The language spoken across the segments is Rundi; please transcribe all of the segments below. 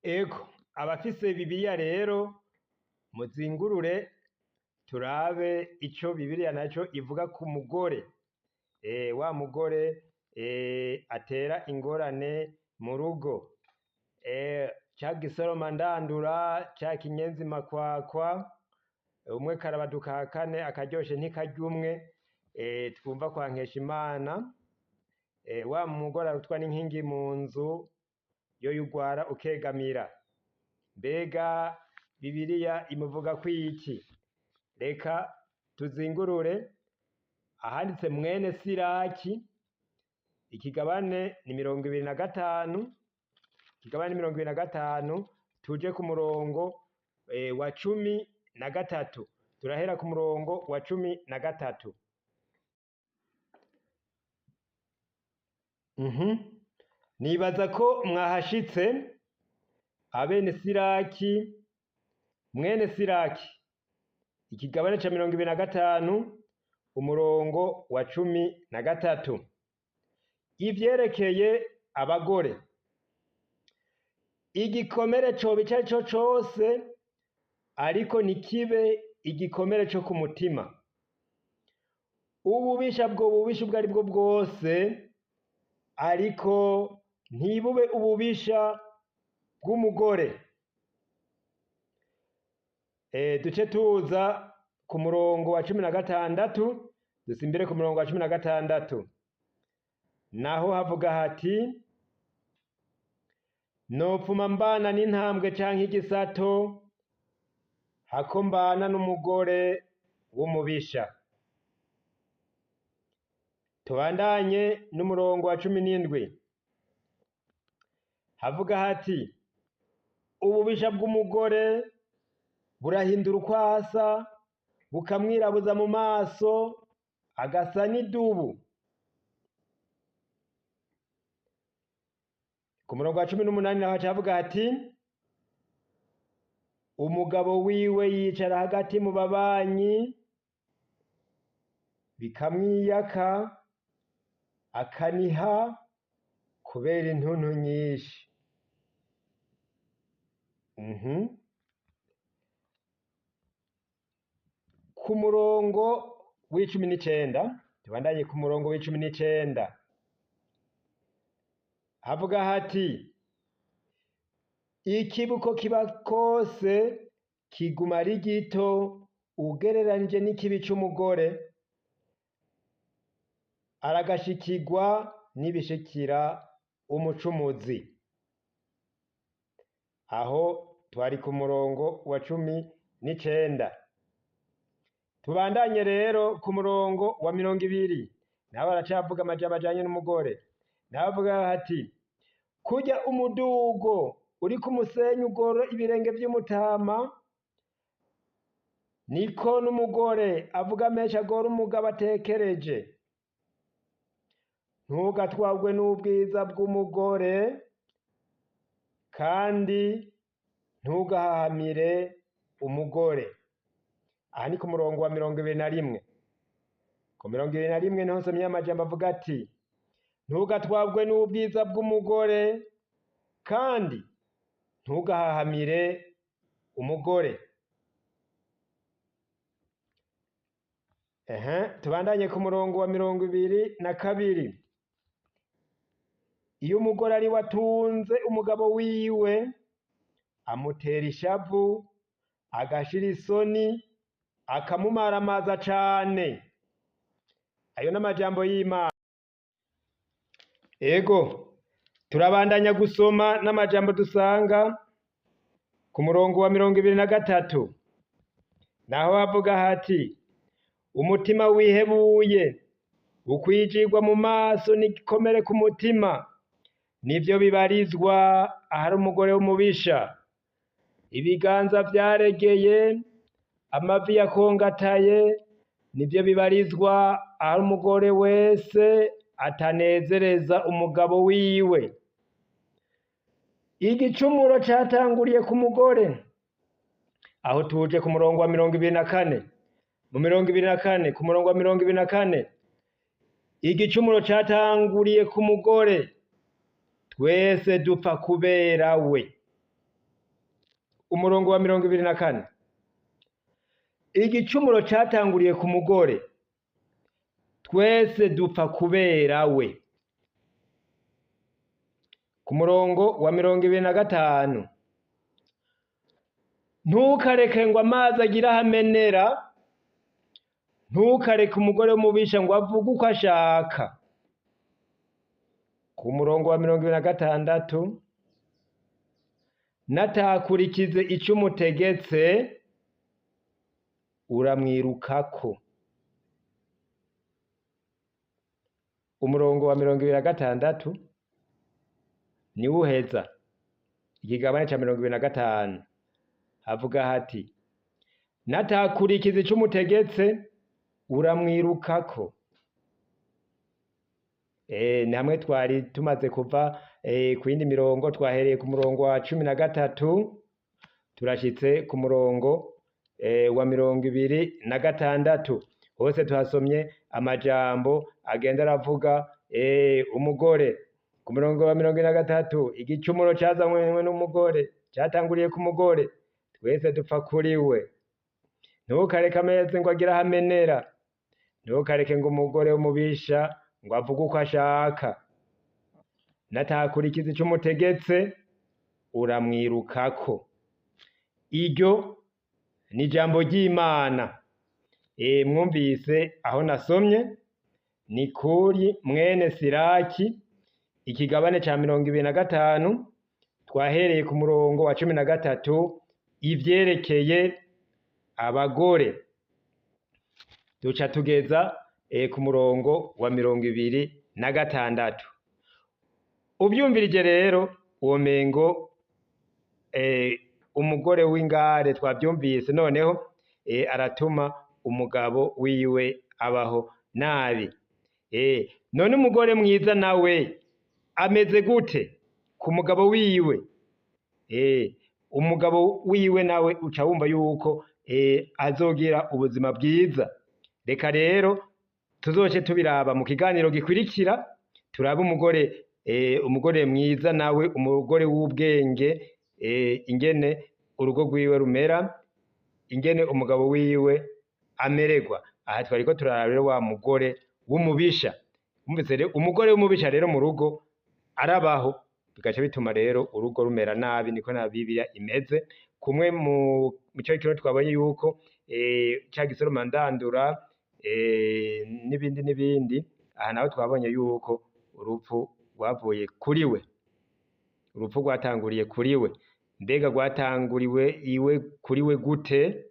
Ego, abafise Bibiliya rero muzingurure turabe ico Bibiliya naco ivuga ku mugore. Wa mugore atera ingorane mu rugo. Ca gisoroma ndandura, ca kinyenzi makwakwa, umwe karabaduka kane akaryoshe ntikarya umwe, twumva kwa Nkeshimana. Wa mugore arutwa n'inkingi mu nzu, yoyo ugwara ukegamira. Mbega Bibiliya imuvuga kwiki? Reka tuzingurure ahanditse mwene Siraki, ikigabane ni 25, ikigabane 25, tuje ku murongo wa 13. Turahera ku murongo wa 13. Nibaza ko mwahashitse, abene Siraki, mwene Siraki, ikigabane ca 25, umurongo wa 13. Ivyerekeye abagore, igikomere coba ico arico cose, ariko ntikibe igikomere co ku mutima. Ububisha bwo bubisha ubwo aribwo bwose, ariko ntibube ububisha bw'umugore. Duce tuza ku murongo wa 16, dusimbire ku murongo wa 16. Naho havuga hati: nopfuma mbana n'intambwe canke igisato, hako mbana n'umugore w'umubisha. Tubandanye n'umurongo wa 17. Havuga hati: ububisha bw'umugore burahindura uko asa, bukamwirabuza mu maso, agasa n'idubu. Ku murongo wa 18 naho havuga hati: umugabo wiwe yicara hagati mu babanyi, bikamwiyaka, akaniha kubera intuntu nyinshi. Ku murongo w'19, tubandanye ku murongo w'19. Havuga hati: ikibuko kiba kose kiguma ari gito ugereranije n'ikibi c'umugore, aragashikirwa n'ibishikira umucumuzi. Aho twari ku murongo wa 19. Tubandanye rero ku murongo wa 20. Nawe aracavuga amajambo ajanye n'umugore. Nawe avuga ati: kurya umudugo uri ku musenyi ugora ibirenge vy'umutama, niko n'umugore avuga menshi agora umugabo atekereje. Ntugatwarwe n'ubwiza bw'umugore, kandi ntugahahamire umugore. Aha ni ku murongo wa 21. Ku 21 niho nsomye amajambo avuga ati: ntugatwarwe n'ubwiza bw'umugore, kandi ntugahahamire umugore. Tubandanye ku murongo wa 22. Iyo umugore ari watunze umugabo wiwe, amutera ishavu, agashira isoni, akamumaramaza cane. Ayo n'amajambo y'Imana. Ego, turabandanya gusoma n'amajambo dusanga ku murongo wa 23. Naho havuga hati: umutima wihebuye ukwijigwa mu maso n'igikomere ku mutima, nivyo bibarizwa ahari umugore w'umubisha. Ibiganza vyaregeye, amavi yakongataye, nivyo bibarizwa ahari umugore wese atanezereza umugabo wiwe. Igicumuro catanguriye ku mugore. Aho tuje ku murongo wa 24. Mu 24, ku murongo wa 24, igicumuro catanguriye ku mugore, twese dupfa kubera we. umurongo wa 24, igicumuro catanguriye ku mugore, twese dupfa kubera we. Ku murongo wa 25, ntukareke ngo amazi agire aho amenera, ntukareke umugore w'umubisha ngo avuge uko ashaka. Ku murongo wa 26, natakurikize ico umutegetse, uramwirukako. Umurongo wa 26 niwo uheza ikigabane ca 25, havuga hati natakurikiza ico umutegetse, uramwirukako. Ni hamwe twari tumaze kuva ku yindi mirongo, twahereye ku murongo wa 13 turashitse ku murongo wa 26. Hose tuhasomye amajambo agenda aravuga umugore. Ku murongo wa 43, igicumuro cazanywe n'umugore, catanguriye ku mugore, twese dupfa kuri we. Ntukareke amezi ngo agire aho amenera, ntukareke ngo umugore w'umubisha ngo avuge uko ashaka. Natakurikiza ico umutegetse, uramwirukako. Iryo ni ijambo ry'Imana. Mwumvise aho nasomye ni kuri mwene Siraki, ikigabane ca 25, twahereye ku murongo wa 13, ivyerekeye abagore, duca tugeza ku murongo wa 26. Uvyumvirije rero uwo mengo umugore w'ingare twavyumvise, noneho aratuma umugabo wiwe abaho nabi. None umugore mwiza nawe ameze gute ku mugabo wiwe? Umugabo wiwe nawe uca wumva yuko azogira ubuzima bwiza. Reka rero tuzoce tubiraba mu kiganiro gikurikira, turabe umugore umugore mwiza nawe, umugore w'ubwenge, ingene urugo rwiwe rumera, ingene umugabo wiwe amererwa. Aha twariko turaraba rero wa mugore w'umubisha. Mwumvise rero umugore w'umubisha rero mu rugo arabaho, bigaca bituma rero urugo rumera nabi. Niko na Bibiliya imeze. Kumwe mu mico y'ikirundi twabonye yuko ca gisoroma ndandura n'ibindi n'ibindi. Aha naho twabonye yuko urupfu rwavuye kuri we, urupfu rwatanguriye kuri we. Mbega rwatanguriwe iwe kuri we gute?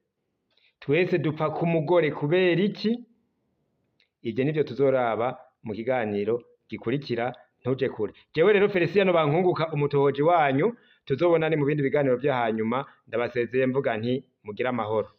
Twese dupfa ku mugore kubera iki? Ivyo nivyo tuzoraba mu kiganiro gikurikira, ntuje kure. Jewe rero Felicien Bankunguka, umutohoji wanyu, tuzobonane mu bindi biganiro vyo hanyuma. Ndabasezeye mvuga nti mugire amahoro.